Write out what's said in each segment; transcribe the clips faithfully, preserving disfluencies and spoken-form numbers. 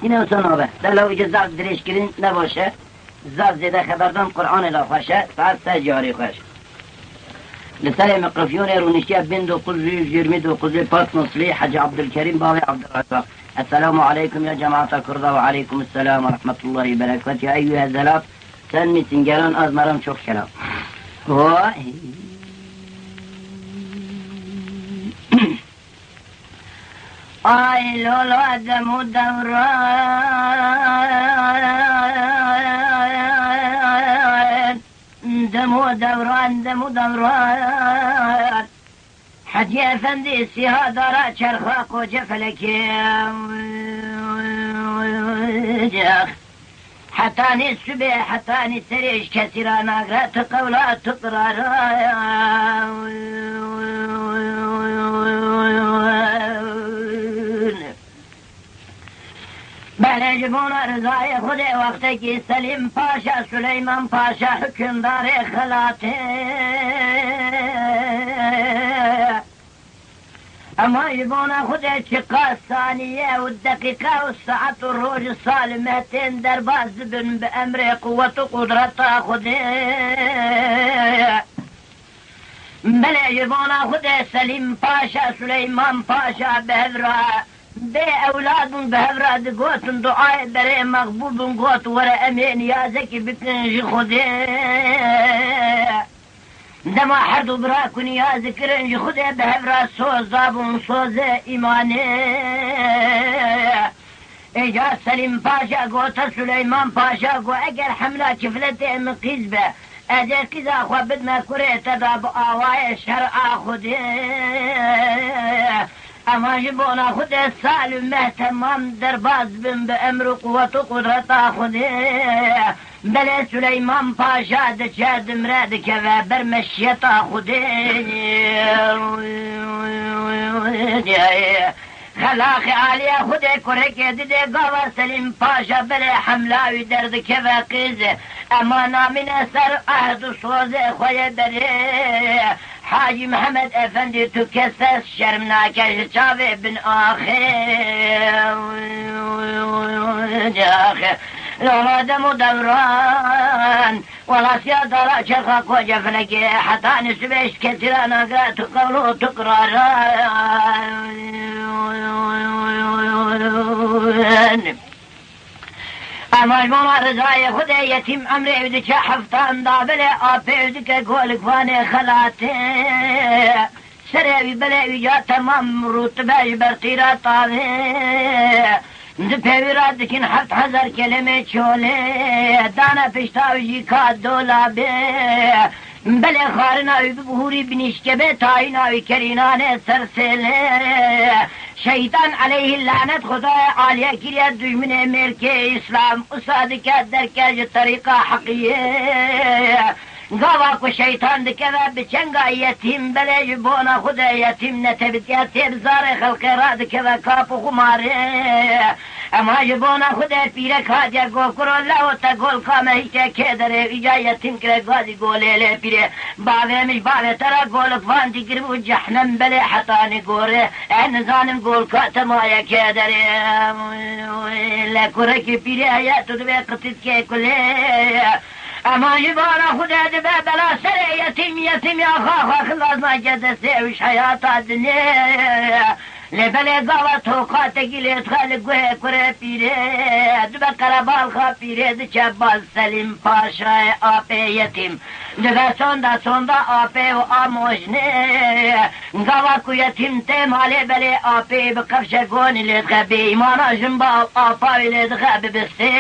Yine wisa nabe. Dela wî zaf dirêjkirin ne baş e. Zaf zêde xeberdan Qur'anê de xweş e. Saet sê carî xweş. Li serê mikrofyonê rûniştiya bin dokuz yüz yirmi dokuz Patmoslî Hecî Abdülkerim bavê Abdurrezzak. Esselamu aleykum ya cemaata Kurda ve aleykum selam ve rahmetullahi ve berekatuhu. Ya eyyuhe zelat, sen misin gelen az meram çok kelam. Vay. Ay lolo dem û dewran, dem û dewran, dem û dewran. Hecî Efendî sîha dara çerxa koce felekê. Hetanî sibê, hetanî serê ji kesî ra nagre, tu qewla, tu qirara. Belê ji bona rizayê Xwedê wextekî Selîm Paşa, Suleyman Paşa hukimdarê xelatê. Ema ji bona Xwedê çiqas saniye û deqîqe û saet û roj û sal me tên derbas dibin bi emrê quwet û qudreta Xwedê. Belê ji bona Xwedê Selîm Paşa, Suleyman Paşa bi hev re bê ewlad bûn, bi hev re digotin, duayê berê mexbûl bûn, got, were em ê niyazekî bikin ji Xwedê. Dema her du bira ku niyaz dikirin ji Xwedê bi hev re soz dabûn, sozê îmanê. Êca Selîm Paşa gote Suleyman Paşa ku eger hemla kifletê min qîz be, ez ê qîza xwe bidme kurê te de bi awayê şer'a Xwedê. Ema ji bona Xwedê sal û meh temam derbas bin bi emr û quwet û qudreta Xwedê. Belê Suleyman Paşa diçe dimre dikeve ber meşiyeta Xwedê. Xelaxê aliyê Xwedê kurekê didê gava Selîm Paşa belê hemla wî derdikeve qîz. Ema namîne ser ehd û sozê xwe yê berê. Hacî Mihemed Efendî, tu kes te şerm nake ji çavê bin axê. Axê. Lala dem û dewran, welasiya dara çerxa koce felekê, heta nisibê ji kesî ra nagre, tu qewlo tu qirara. Ema ji bona rizayê Xwedê yetîm emrê wî diçe heftan da, belê apê wî dike golikvanê xelatê. Serê wî belê wî ya temam rûtibe ji ber tîra tavê. Di pêwî ra dikin heft hezar kelemê çolê. Dane pişta wî jî ka dolabê. Belê xarina wî bibihûrî binîşkebê, tayîna wî kerînanê ser sêlê. Şeytan aleyhî lanet Xwedayê aliyê kiriye dujminê mêrkê Îslam, usa dike derke ji terîqa heqiyê. Gava ku şeytan dikeve bi çenga yetîm, belê ji bona Xwedê yetîm netebitiye tê bi zarê xelkê radikeve kap û xumarê. Ema ji bona Xwedê pîrek hatiye go kuro leho te golka me hişte kê derê, îca yetîm kire gazî golê lê pîrê. Bavê min ji bavê te re golik van dî kiribû cehnem belê hetanî gorê. Ez nizanim golka te maye kê derê. Le kurekî pîrê heye tu dibê qitit kê kulê. Ema ji bara Xwedê dibe bela serê yetîm, yetîm ya xaxa xilas nake destê ew ji heyata dinê. Lê belê gava toqa tekî lê dixe li guhê kurê pîrê, dibe qerebalxa pîrê diçe baz Selîm Paşayê apê yetîm. Dibe sonda sonda apê û a mojnê. Gava ku yetîm tê malê belê apê bi qefşe gonî lê dixe bêîmana jin ba apa wî lê dixe bibistê.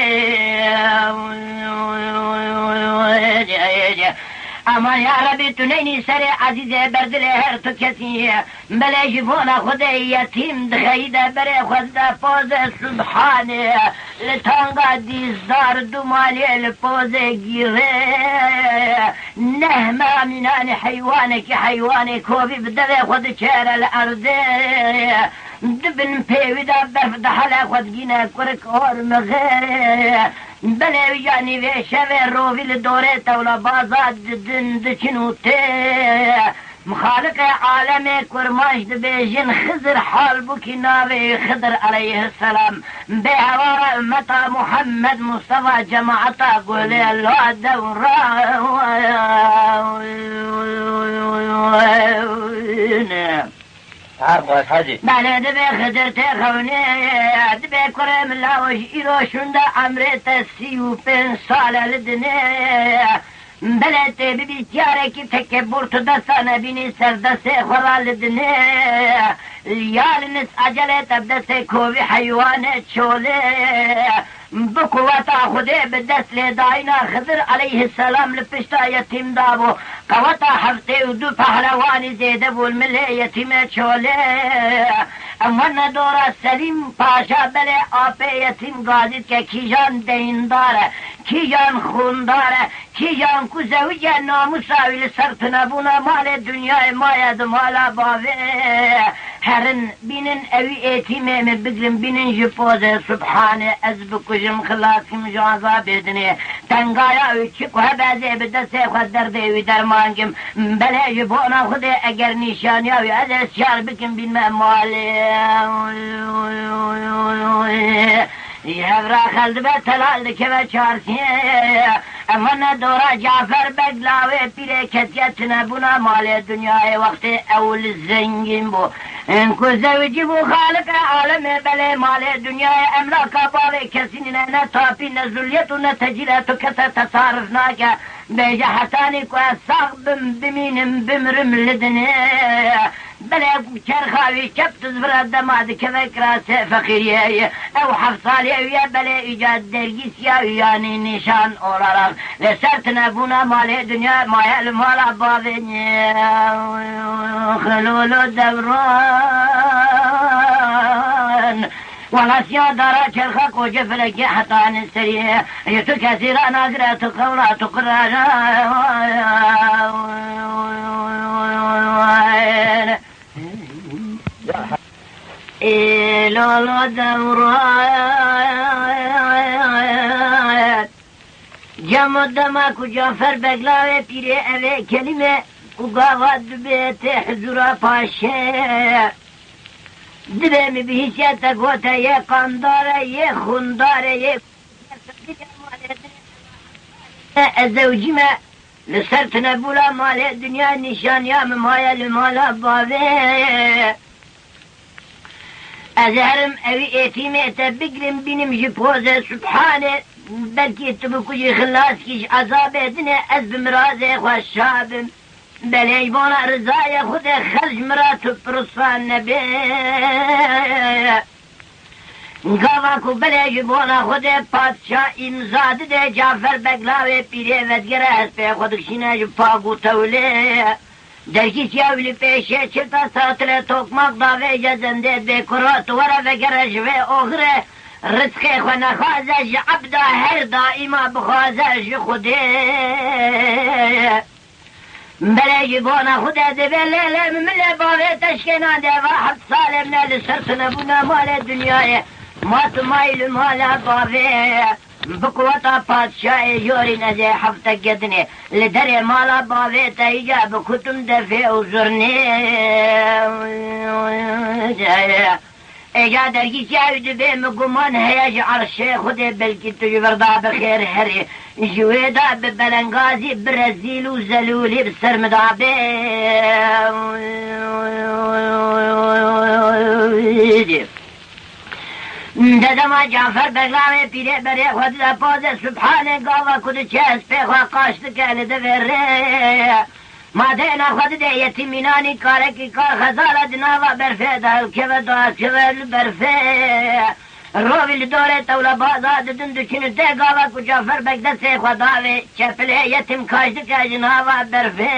Ama ya Rebî tu neynî serê ezîzê berdilê her tu kesî. Belê ji bona Xwedê yetîm dixeyî de berê xwe dide pozê subhanê. Li tanga dîzdar du malê li pozê gîrê. Neh meha mînanê heywanekî heywanê kovî bi devê xwe diçêre li erdê. Di bin pêwî de berf dihele xwe digîne kurik ormixê. Belê wî ya nîvê şevê rovî li dorê tewla baza didin diçin û tê. Xaliqê alemê kurmanc dibêjin, Xizir hal bû kî navê Xidir aleyhisselam. Bê hewara ummeta Muhammed Mustafa cemaata gulê la dewran. Her xweş hecî. Belê dibê Xidir tê xewnê, dibê kurê min lawo ji îro şûnde emrê te sî û pênc sal e li dinê. Belê tê bibî tîyarekî tekebûr, tu desta nebînî ser destê xwe ra li dinê. Ya li nis ecelê te bi destê kovî heywanê çolê. Bi quweta Xwedê bi dest lêdayîna Xizir aleyhisselam li pişta yetîm dabû. Qeweta heftê û du pehlewanî zêde bûn milê yetîmê çolê. Em werne dora Selîm Paşa, belê apê yetîm gazî dike, kîjan deyndar e, kîjan xûndar e, kîjan ku zewice namûsa wî li ser tunebûna malê dinyayê maye di mala bavê. Herin bînin ewî êtîmê min, bigrin bînin ji pozê, subhanê, ez bikujim, xilas kim ji azabê dinê. Tengaya wî çi ku hebe, ez ê bi destê xwe derdê wî derman kim. Belê ji bona Xwedê eger nîşaniya wî ez ê şiyar bikim bînme malê. Ji hev ra xel dibe, telal dikeve çarsiyê. Em werne dora Cafer Beg lawê pîrê ketiye tunebûna malê dinyayê wextê ew li zengîn bû. Ku zewicî bû Xaliqê alemê, belê malê dinyayê emlaka bavê kesî nîne, ne tapî, ne zuliyet û ne tecîlet û kese tesarif nake. Bêje hetanî ku ez sax bim, bimînim, bimirim li dinê. Belê çerxa wî çep dizvira dema dikeve kirasê feqîriyê. Ew heft salê wî ye, belê îca dergîsiya wî yanî nîşan olarak li ser tunebûna malê dinya maye li mala bavê. Xilolo Devran. Wala siya dara çerxa koçê felekê hetanî serî. Ji tu kesî ra nagire, tu qewra, tu qirara. Ê lolo Devran. Cemo dema ku Cafer Beg lawê pîrê evê kelîme ku gava dibê tê hizûra paşê. Dibê min bihîstiye te gote yê qandar e, yê xûndar e, yê ez zewcî me. Li ser tunebûla malê dinya nîşaniya min maye li mala bavê. Ez ê herim ewî êtîmê te bigrim bînim ji pozê subhanê. Belkî tu bikujî xilas kî ji ezabê dinê, ez bi mirazê xwe şa bim. Belê ji bona rizaya Xwedê xel ji min ra tu pirsan nebe. Gava ku belê ji bona Xwedê padşa îmza dide, Cafer Beg lawê pîrê vedigere, hespê xwe dikişîne ji pag û tewlê. Dergîsiya wî li pêşê çifta satile tokmak davêje zendê, dibê kuro tu were vegere ji vê oxirê, rizqê xwe nexwaze ji ebda, her daîma bixwaze ji Xwedê. Belê ji bona Xwedê dibê lê, lê min lê bavê te şikênandê, va heft salê min e li ser tunebûna malê dinyayê. Ma tu mayî li mala bavê. Bi quweta padşayê jorîn ez ê hefte gedinê. Li derê mala bavê te îca bikutim defê û zurnê. Êca dergîsiya wî dibê min guman heye ji erşê Xwedê, belkî tu ji vir da bi xêr herî. Ji wê de bi belengazî, bi rezîl û zelûlî bi ser min da bê. Dedema Cafer Beg lawê pîrê berê xwe dide pozê subhanê, gava ku diçe hespê xwe qaş dike li devê rê. Ma dêna xwe dide yetîm mînanî, karekî kar xezala di nava berfê de hilkeve, dakeve li berfê. Rovî li dorê tewlebaza didin diçin û tê gava ku Cafer Beg destê xwe davê çepilê, yetîm kaş dike ji nava berfê.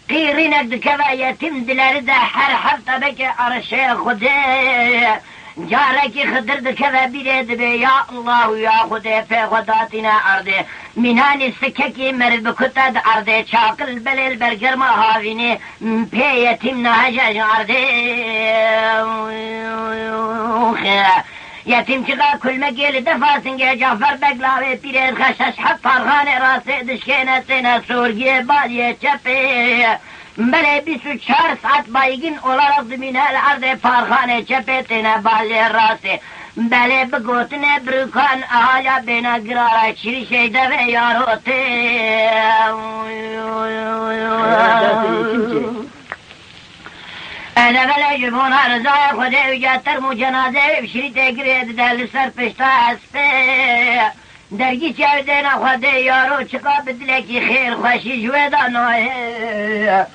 Qîrînek dikeve yetîm dileride, her hefte beke erşê Xwedê. Carekî Xidir dikeve bîrê, dibê ya Allah û ya Xwedê, pê xwe datîne erdê. Mînanî sikekî meriv bikute di erdê, çaqil belê li ber germa havînê, pê yetîm nahêje ji erdê. Yetîmçika kulmekê li defa singê Cafer Beg lawê pîrê dixe, şeş heft tarxanê rastê dişkêne, têne sorgiyê baliyê çepê. Belê bîst û çar saet baygin olarak dimîne li erdê parxanê çepê têne balê rastê. Belê bi gotinê birûkan ahaya bêne girara çirîşê devê yarotê. Ene belê ji bona rizaya Xwedê û ya term û cenazeyê bi şirîtê girê dide li ser pişta hespê. Dergî çav dêna Xwedê yaro çiqa bi dilekî xêr xweşî ji wê da nayê.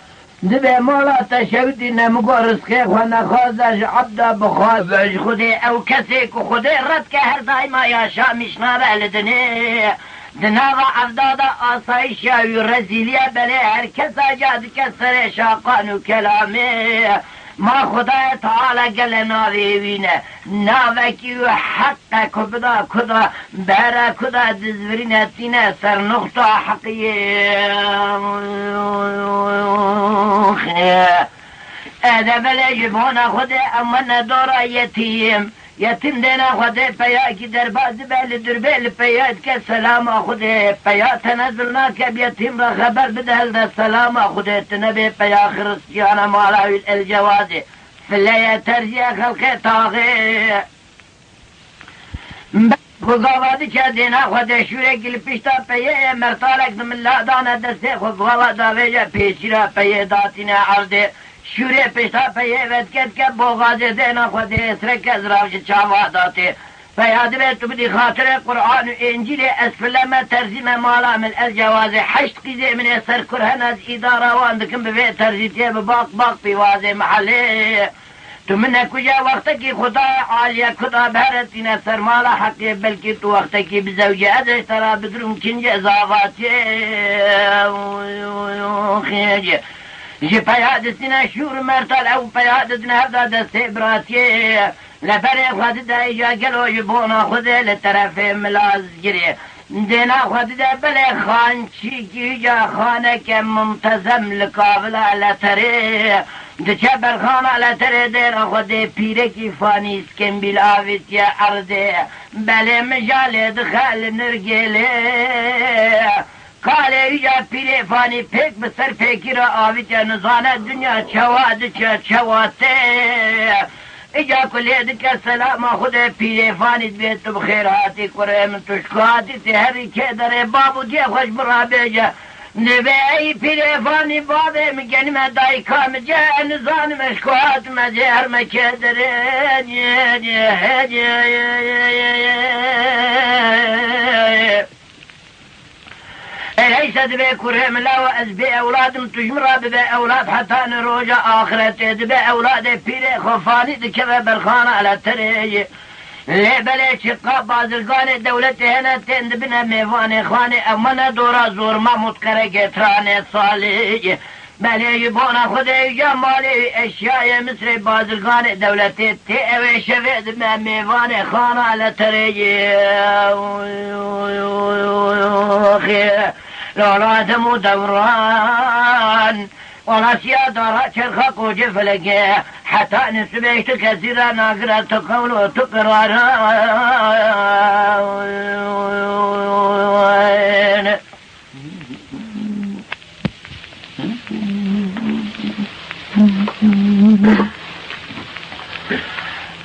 Dibê mala te şewitî nemigo rizqê xwe nexwaze ji ebda bixwaze ji Xwedê. Ew kesê ku Xwedê red ke her daîma yaşamîş nabe li dinê. Di nava evda de asayişa wî rezîliye belê her kesa ca dike serê şaqan û kelamê. Ma Xwedayê Teala gele navê wî ne. Navekî wî heq e ku bida kuda, bera kuda dizvirîne tîne ser nuxta heqiyê. Ede belê ji bona Xwedê em wene dora yetîm. Yetîm dêna Xwedê peyakî derbas dibe li durbê li peya dike selama Xwedê. Peya tenezul nake bi yetîm re xeber bide helde selama Xwedê tu nebê peya xiristiyana mala wî el cewazê. Fileye terziye xelqê taxê. Xwe gava diçe dêna Xwedê şûrekî li pişta peyê ye, mertalek di min la dane destê xwe gava davêje pêşîra peyê datîne erdê. Şûrê pişta peyê vedike dike boxazê dêna Xwedê êsreke zirav ji çava datê. Peya dibê tu bidî xatirê Quran û Încîlê ez file me terzî me mala min ez cewazê heşt qîzê min ê ser kur hene ez îdara wan dikim bi vê terzîtiyê bi baq baq pîvazê mihelê. Tu min nekuje wextekî Xwedayê Alîye kuda beretîne ser mala heqê, belkî tu wextekî bizewcî ez ê ji te re bigirim kincê zavatiyê. Xêcê. Ji peya distîne şûr mertal ew peya didine hevda destê biratiyê. Leberê xwe dide îja gelo ji bona Xwedê li terefê milazgirê. Dêna xwe dide belê xançîkî îja xaneke muntezem li kavila leterê. Diçe berxana leterê dêna xwe dê pîrekî fanî îskembîl avêtiye erdê. Belê mijalê dixe li nirgêlê. Kalê îca pîrê fanî pêk bi ser pêkî re avîte nizane dinya çawa diçe çawa tê. Îca ku lê dike selama Xwedê pîrê fanî dibê tu bi xêr hatî kurê min tu ji ku hatî tê herî kê derê bab û diyê xwe ji min re bêje. Dibê ey pîrê fanî bavê min genime dayika min ce nizanim ez ji ku hatim ez ê herme kê derê. Eleyse dibê kurê min lawa ez bê ewlad im, tu ji min re bibe ewlad heta ni roja axiretê. Dibe ewladê pîrê xwe fanî dikeve berxana leterê. Lê belê çiqa bazirganê dewletê hene tên dibine mêvanê xanê, ev me ne dora zor Mahmûd Qeregê Tiranê Salê. Belê ji bona Xwedê îja malê wî eşyayê Misrê bazirganê dewletê tê ew ê şevê dime mêvanê xana leterê yê. Lala dem û dewran, walasiya dara çerxa qocê felekê, heta nisibê tu kesî re nagire tu qewl û tu qirara.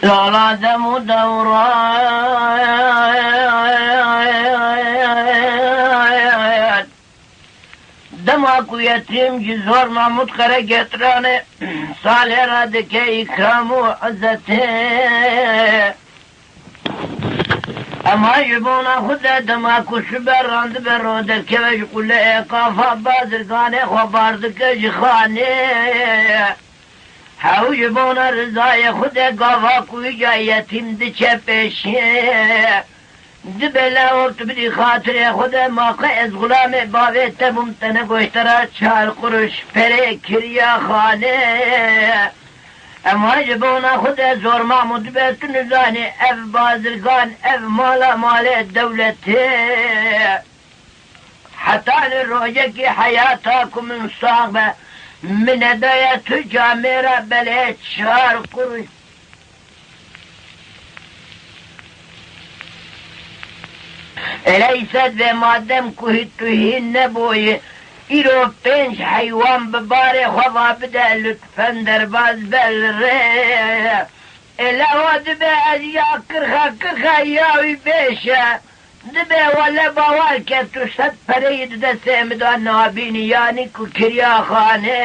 Lala dem û dewran. Dema ku yetîm ji zor Mahmûd Qeregetranê salê re dike îkram û izzetê. Ema ji bona xwe de dema ku sibe randibe ro derkeve ji quleyê qafa bazirganê xwe bar dike ji xanê. Hew ji bona rizayê xwe de gava ku îca yetîm diçe pêşiyê. Dibe lawo tu bidî xatirê xwe de ma qe ez xulamê bavê te bûm te negoştera çar quruş perê kiriya xanê. Ema ji bona xwe de zor Mahmûd be tu nizanî ev bazirgan, ev mala malê dewletê. Heta li rojekî heyata ku min sax be, min nedaye tu camêra belê çar quruş. Eleyse vê madem ku hî tu hîn nebûyî, Îro pênc heywan bi barê xwe va bide, lutfen derbaz be li rê. Ê lewa dibe ez ya kirxe kirxe ya wî bêşe. Dibe wele bawer ke tu sed pereyî di destê min de nabînî, yanî ku kiriya xanê.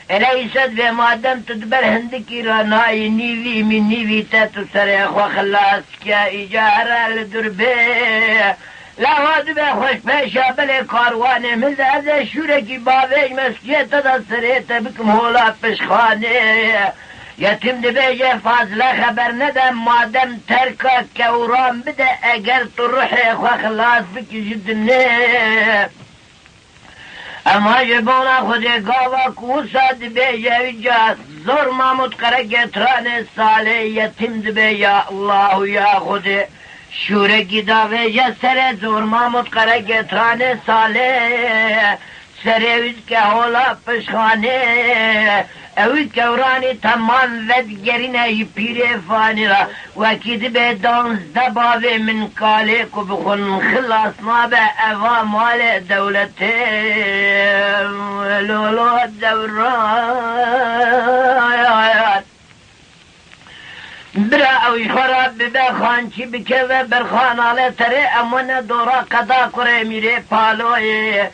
Ê leyse dibe madem tu di ber hindikî re nayî, nîvî min nîvî te tu serê xwe xilas ke, îca here li dur bê. Lewa dibe xweşpêşa belê karwanê min de ez ê şûrekî bavêj meskiyê te de serê te bikim hola pişxanê. Yetîm dibêje fazle xeber nede, madem terka kewran bide, eger tu ruhê xwe xilas bikî ji dinê. Ema ji bona Xwedê gava ku wisa dibêje, îca zor Mamûd Qeregetranê Salê yetîm dibe, ya Allah û ya Xwedê. Şûrekî davêje serê zor Mamûd Qeregetranê Salê. Serê wî dike hola pişxanê. Ewî kewranî temam vedigerîne ji pîrê fanî re. Wekî dibe danzdeh bavê min kalê ku bi xwe xilas nabe eva malê dewletê. Lolo dewran. Bira ew ji xwe re bibe xankî bikeve berxana li terê, em wene dora qeda kurê mîrê paloyê.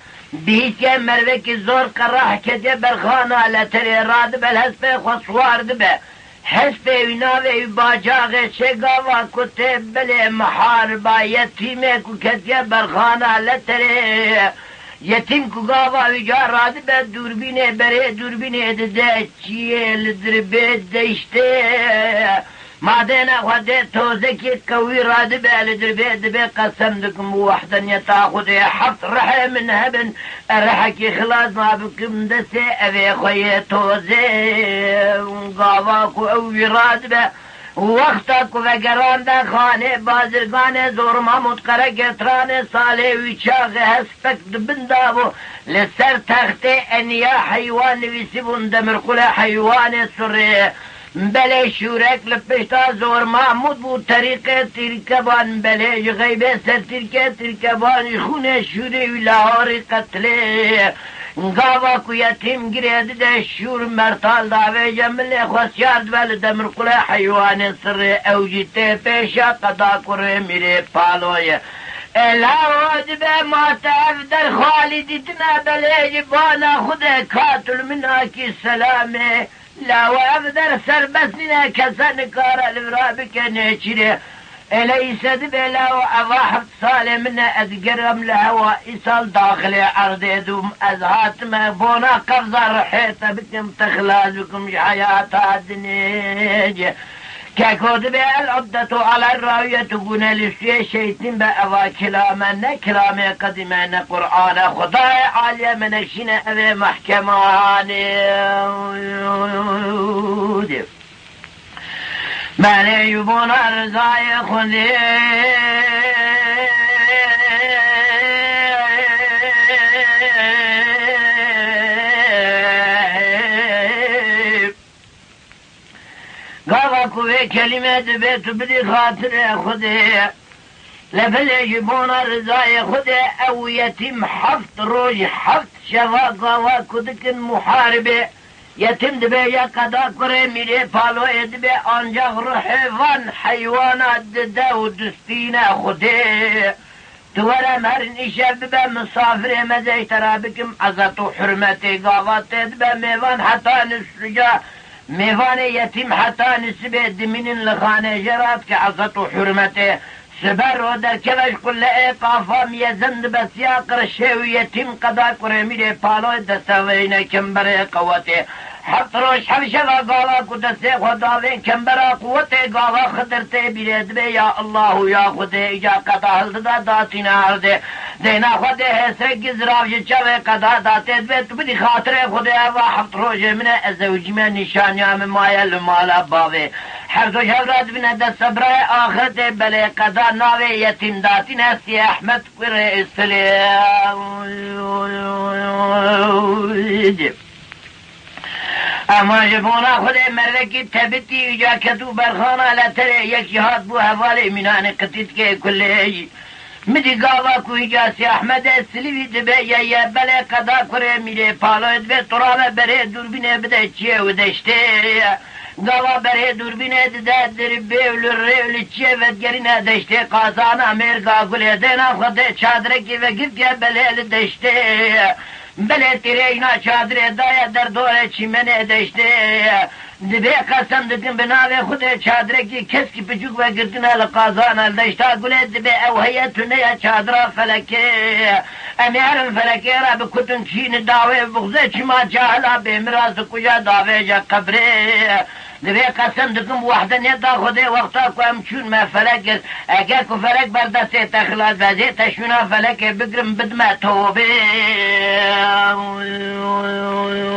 Bihîstiye mervekî zor qerah ketiye berxana li terê, radibe li hespê xwe siwar dibe. Hespê wî navê wî bacaxê çê gava ku tê belê mihariba yetîmê ku ketiye berxana li terê. Yetîm ku gava wî ca radibe dûrbînê berê dûrbînê dide çiyê li dirbê deştê. Madêne Xwedê tozekî qewî radibe li dirbê dibe qesem dikim bi wehdeniyeta Xwedê heft rihê min hebin, e rihekî xilas nabikim destê evê xwe yê tozê. Gava ku ew wî radibe, wexta ku vegerande xanê bazirganê zor Mamûd Qeregetranê Salê wî çaxê hespek di bin de bû. Li ser textê eniya heywan nivîsîbûn Demirqule heywanê surê. Belê şûrek li pişta zor Mamûd bû terîqê tîrkeban, belê ji xeybê ser tîrkê tîrkeban ji xûnê şûrê wî Lahorî qetilê. Gava ku yetîm girê dide şûr mertal davêje milê xwe siyar dibe li Demirqule heywanê sirrê ew jî tê pêşa qeda kurê mîrê paloyê. Ê lawo dibe ma te ev der xalî dîtine belê ji bana Xwedê katul minakî selamê. Lawo ev der serbest nîne, kese nikare li vira bike nêçîrê. Eleyse dibe lawo eva heft salê min e, ez gerim li hewa îsal daxilê erdê dûm. Ez hatime bona qevza rihê te bikim, te xilas bikim ji heyata dinê. Keko dibe el uddetu ala rawiyetu gune listiyê şeytin be eva kilame, ne kilame qedime, ne Qur'ane. Xudayê aliye menekşine eve mahkemanê. Belê ji bona rizayê Xwedê. Gava ku vê kelîme dibe tu bidî xatirê Xwedê. Lê belê ji bona rizayê Xwedê ew yetîm heft roj, heft şeva gava ku dikin muharibê. Yetîm dibe ya qeda kurê mîrê paloyê dibe, ancax ruhê van heywana dide û distîne Xwedê. Tu were em herin îşev bibe misafirê me, ez ê te re bikim ezet û hurmetê. Gava tê dibe mêvan heta nisûca, mêvanê yetîm heta nisibê dimînin li xanê jê re dike ezet û hurmetê. Sibe ro derkeve ji quleyê qafa miyezin dibe siya qirşê û yetîm qeda kurê mîrê paloyê desteveyne kemberê qewetê. Heft roj heft şeva gava ku destê xwe davên kembera quwetê gava Xidir tê bîrê dibe ya Allah û ya Xwedê îca qeda hildida datîne erdê. Deyna Xwedê hêsrekî zirav ji çavê qeda datê dibe tu bidî xatirê Xwedê eva heft rojê min e ez zewicîme nîşaniya min maye li mala bavê. Her du hev re dibine dest sebrayê axirtê belê qeda navê yetîm datîne Sî Ehmed kurê Silê. Ema ji bona Xwedê mervekî tebitî îca ketû berxana leterê yekî hat bû hevalê mînanê qitîtkê kulê. Midî gava ku hîca Sî Ehmedê Silivî dibe ye ye, belê qeda kurê Mîrê Paloyê dibe, tu rabe berê dûrbînê bide çiyê û deştê. Gava berê dûrbînê dide dirbê û li rê û li çiyê vedigerîne deştê qazana mêrga gulê dêna xwe dê çadirekî vegirtiye belê li deştê. Belê tîrê îna çadirê daye derdorê çîmenê deştê. Dibê qesem dikin bi navê Xwedê çadirekî keskî piçûk vegirtine li qazana li deşta gulê, dibê ew heye tune ye çadira felekê. Em ê herin felekê re bi kutin kîni dawê bixuzê çima cahila bê miras dikuja davêje qebrê. Dibê qesem dikim bi wehdeniyeta Xwedê wexta ku em çûn me felek girt. Eger ku felek ber destê te xilas be, zê te şûna felekê bigrim bidime tobê.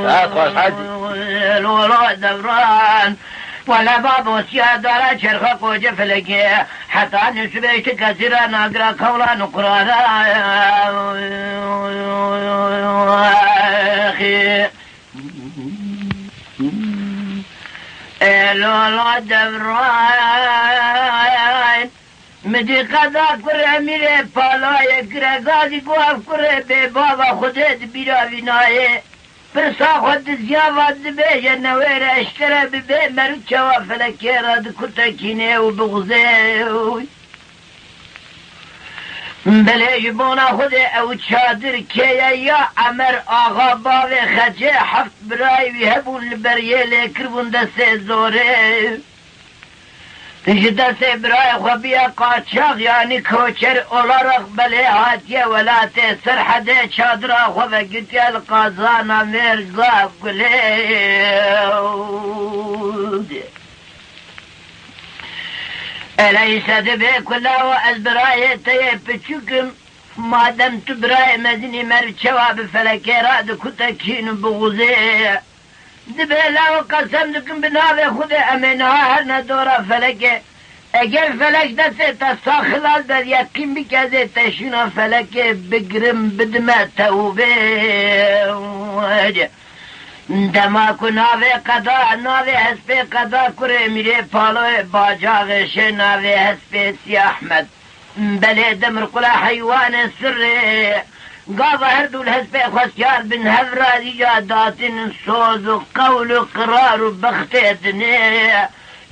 Saet xweş, Hecî. Lolo devran. Wele babo siya dara çerxa koce felekê. Heta nusibê işte kesî ra nagira kawlan û qurara. Ê lala devran, mi dî qeda kurê Mîrê Palayê, giregazî ku ev kurê bê bava Xwedê di bîra vî nayê. Pirsa xwe diziya va dibêje newêre eşkere bibe, merû çawa felekê re dikutekînê û bixuzê. Belê ji bona Xwedê ew çadir kê ye ya Emer Axa bavê Xecê heft birayê wî hebûn li ber yê lê kiribûn destê zorê. Ji destê birayê xwe biye qaçax, yanî koçer olarak belê hatiye welatê Serhedê çadira xwe vegirtiye li qazana Mêrga Gulê. Eleyse dibê ku lawo ez birayê te yê piçûk im, madem tu birayê mezin î, mer çawa bi felekê re dikutekîn û bixuzê? Dibê lawo qesem dikim bi navê Xwedê em ê niha herine dora felekê. Eger felek destê te sax xilas be, yeqîn bike zê te şûna felekê bigrim bidime tewbê. Dema ku navê qeda, navê hespê qeda kurê Mîrê Paloyê bacaxê şê navê hespê Sî Ehmed. Belê demir qula heywanê sirrê. Gava her dû li hespê xwestiyar bin hev razî ya datin soz û qewl û qirar û bextê dinê.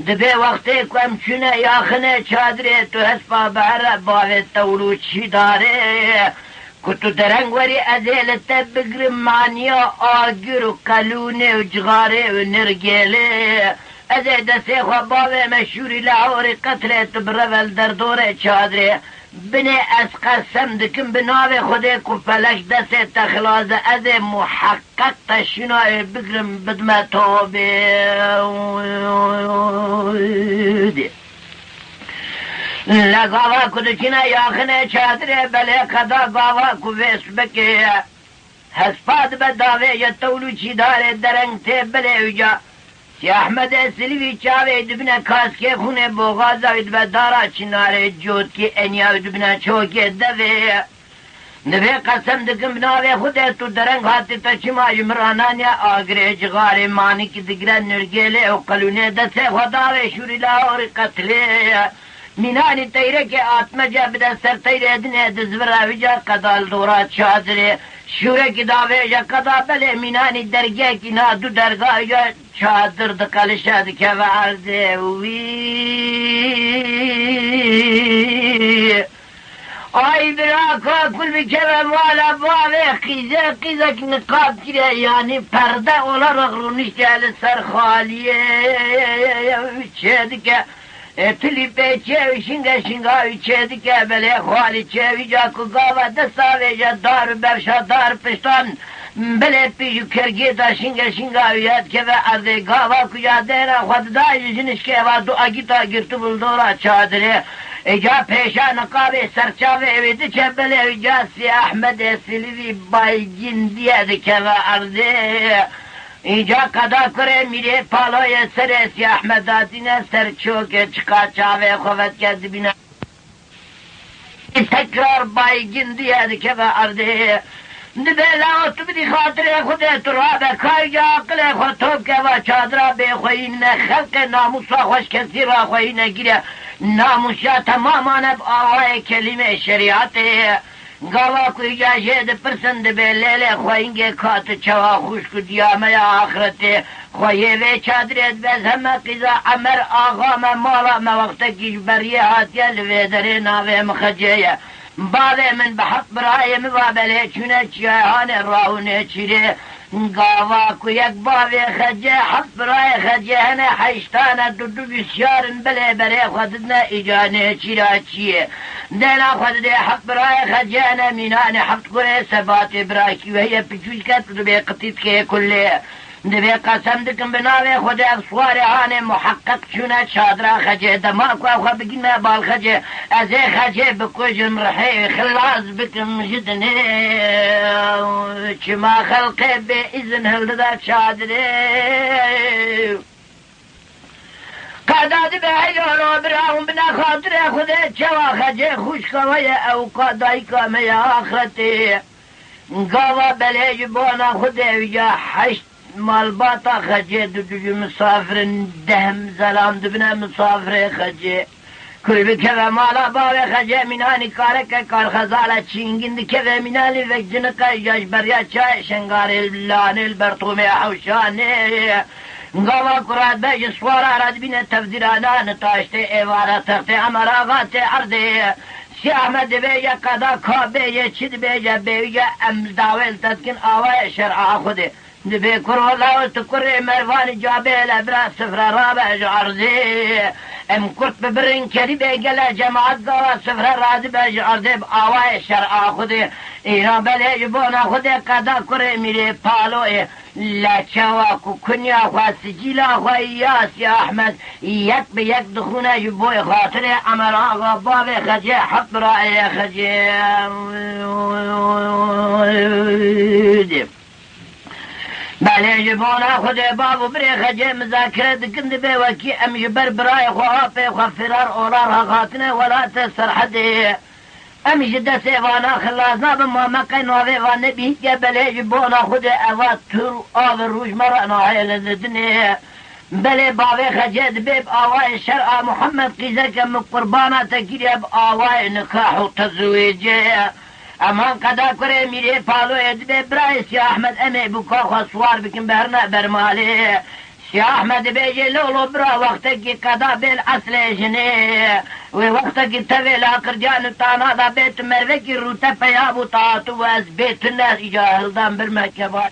Dibê wextê ku em çûne yaxinê çadirê tu hespa bihere bavê tewl û çîdarê. Ku tu dereng werî ez ê li te bigrim maniya agir û qelûnê û cixarê û nirgêlê. Ez ê destê xwe bavê me şûrî lehorî qetilê tu bireve li derdorê çadirê. Binê ez qesem dikim bi navê Xwedê ku felek destê te xilas e, ez ê muheqeq te şûnayê bigrim bidime tobê. Li gava ku diçine yaxinê çadirê belê qeda gava ku vê sibekê ye. Hespa dibe davê ye tewl û çîdarê dereng tê belê uca. Sî Ehmedê Silivî çavê dibine kaskê xûnê boxaza wî dibe dara çinarê cotkî eniya wî dibine çokê devê. Divê qesem dikim bi navê Xwedê tu dereng hatî te çima ji min rananiye agirê cixarê manikî digire nirgêlê û qelûnê destê xwe davê şûrî lahorî qetilê. Mînanî teyrekê atmece bide ser teyrê dinê dizvira wî ca qeda li dora çadirê. Şûrekî davêje qeda belê mînanî dergekî na du derga ya çadir diqelişe dikeve erdê wî. Ay bira kakul bikeve mala bavê qîzê qîzek niqab kire yanî perde olarak rûniştiye li ser xaliyê çê dike. E, tilî pê çê û şinge şinga wî çê dike, belê xalî çê wî ca ku gava dest avêje dar û berşa dar piştan, belê pîj û kergê da şinge şinga wî ya dikeve erdê gava ku ya dêra xwe dida ji jinişkê va du agîta girtibû li dora çadirê. Îca pêşa niqabê serçavê wê diçe, belê îca Sî Ehmedê Silivî baygîndiye dikeve erdê. Îca qeda kurê Mîrê Paloyê serê Sî Ehmed datîne ser çokê çiqa çavê xwe vedike dibîne. Tekrar baygîndiye dikeve erdê. Dibê lawo tu bidî xatirê Xwedê tu rabe ka îca aqilê xwe top keva çadira bêxweyî ne xelqê namûsa xweş kesî raxweyî negire. Namûsa temaman e bi awayê kelîmê şerîetê. Gava ku îca jê dipirsin, dibê lêlê xweyingê ka tu çawa xwişk û diya me ya axretê. Xweyê vê çadirê dibe, ez heme qîza Emer axa me, mala me wextekî ji beriyê hatiye li vê derê, navê min Xecê ye. Bavê min bi heft birayê min va belê çûne Çiyayê Hanê, Raw û Nêçîrê. Gava ku yek bavê Xecê, heft birayê Xecê hene, heşt tane, du du bisyar in, belê berê xwe didine îca Nêçîra çiyê. Dêna xwe didê heft birayê Xecê hene, mînanê heft kurê, sebatê birakî we heye, piçûçke tu dibê qitîtkê kulê. Dibê qesem dikim bi navê Xwedê, ev siwarê hanê muheqeq çûne çadira Xecê. Dema ku ew xwe bigîne bal Xecê, ez ê Xecê bikujim, rihê xilas bikim ji dinê. Çima xelqê bê îzin hildide çadirê? Qeda dibe heyalo bira hûn bine xatirê Xwedê, çawa Xecê xwişka we ye, ew ka dayika me ye axretê. Gava belê ji bona Xwedê, wî ya heşt malbata Xecê, du du ji misafir in, deh zelam dibine misafirê Xecê. Kul bikeve mala bavê Xecê, mînanî kareke karxezala çîngin dikeve, mînanî vek cinike îca ji beriya çayê Şengarê, li Lanê, li ber tomê Hewşanê. Gava ku radibe ji siwara re dibîne tevdîrana nitaştê êvara textê Emer Axa tê erdê. Sî Ahmed dibêje qeda ka bêje çi dibêje bêje, em dawê li te dikin awayê şer'a Xwedê. Dibê kuro law tu kurê Mervanî, cabê le bira sifre rabe ji erdê. Em kurt bi birin kerî bê gele cemaet gava sifre radibe ji erdê bi awayê şer'a Xwedê. Îna belê ji bona Xwedê qeda kurê Mîrê Paloyê. Le çawa ku kunya xwe, sicîla xwe ya Sî Ahmed yek bi yek dixûne ji bo xatirê Emer Axa bavê Xecê, heft birayê Xecê. Belê ji bona Xwedê bav û birê Xecê muzakere dikin, dibê wekî em ji ber birayê xwe, apê xwe Firar Olar re hatine welatê Serhedê. Em ji destê vana xilas nabin, ma me qey navê van nebihîtiye, belê ji bona Xwedê eva tur û av rûj me re nahêle li dinê. Belê bavê Xecê dibê bi awayê şer'a Muhammed qîzeke min qurbana te kiriye bi awayê nikah û tezwêcê. Eman qeda kurê Mîrê Paloyê dibê birayê Sî Ahmed, em ê bûka xwe siwar bikin, berine ber malê. Sî Ahmed dibêje, lolo bira, wextekî qeda bê li eslê jinê. Wê wextekî tevê laqirdiyan û tana da bê tu mervekî rûte peya bû, ta tu ez bê tu ne îca hildan birme keva.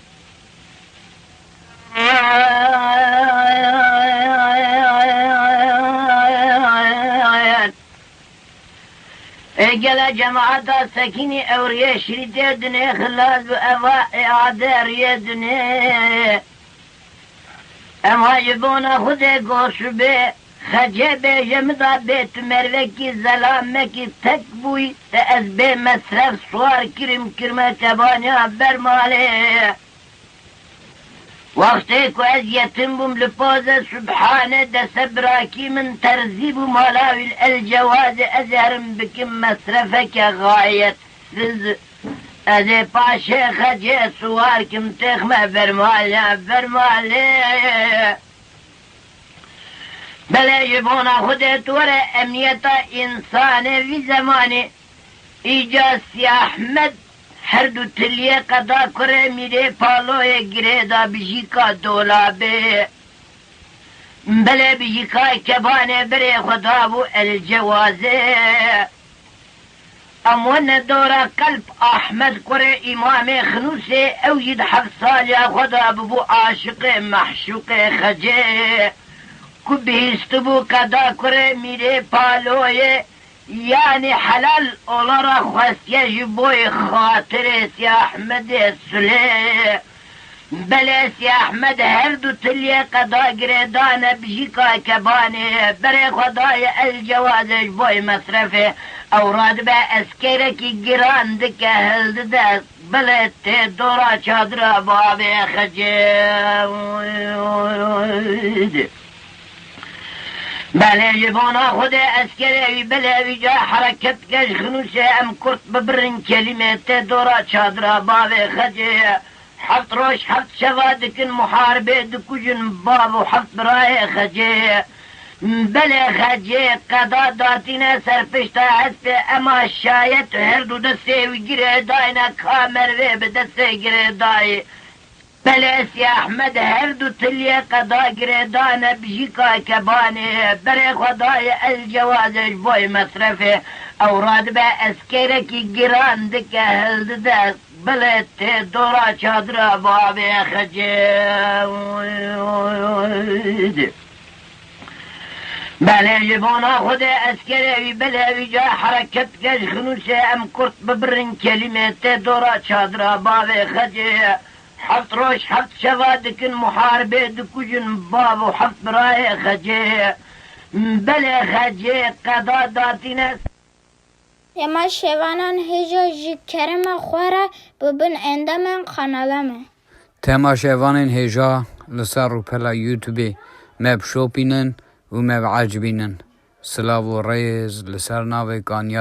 Ê gele cemaeta sekînî, ew riyê şirîtê dinê xilas bi eva ê ade riyê dinê. Ema ji bona Xwedê goşibê Xecê bêje min da bê tu mervekî zelamekî tek bûyî, te ez bê mesref siwar kirim, kirme kebaniya ber malê. Wextê ku ez yetim bûm li poze Subhane, dese birakî min terzî bû, mala wî li El Cewazê, ez ê herim bikim mesrefeke xayetsiz. Ez ê paşê Xecê siwar kim, têxme ber malê, ber malê. Belê ji bona Xwedê tu were emniyeta însanê vî zemanê. Îca Sî Ahmed her du tiliyê qeda kurê Mîrê Paloyê girê da bijîka dolabê. Belê bijîkayê kebanê berê xwe dabû El Cewazê. Em wene dora qelb Ahmed kurê Îmamê Xinûsê, ew jî di heft saliya xwe de bibû aşiqê meşûqê Xecê, ku bihîstibû qeda kurê Mîrê Paloyê, yanî helal olara xwestiye ji boyê xatirê Sî Ahmedê Sulê. Belê Sî Ehmed her du tiliyê qeda girê dane bijîka kebanê, berê xwe daye El Cewazê ji bo mesrefê. Ew radibe eskerekî giran dike hildide, belê tê dora çadira bavê Xecê. Belê ji bona Xwedê eskerê wî, belê wî ca hereket dike ji Xinûsê, em kurt bibirin kelîmê, tê dora çadira bavê Xecê. Heft roj, heft şeva dikin muharibê, dikujin bav û heft birayê Xecê. Belê xecê qeda datîne ser pişta hespê, ema şayet her du destê wî girê dayne, ka merivê bi destê girê dayê. Belê Sî Ehmed her du tiliyê qeda girê dane bijîka kebanê, berê xwe dayê El Cewazê ji boy mesrefê. Ew radibe eskerekî giran dike hildide, belê tê dora çadira bavê xecê. Belê ji bona Xwedê eskerê wî belê wî ca hereket dike ji xinûsê em kurt bibirin kelîmê tê dora çadira bavê xecê. Heft roj heft şeva dikin muharibê dikujin bav û heft birayê xecê. Belê xecê qeda datîne. Temaşevanan hêja ji kerema xwe re bibin endamên kanala me. Temaşevanên hêja li ser rûpela YouTubeê me bişopînin û me biecibînin. Silav û rêz li ser navê Kanya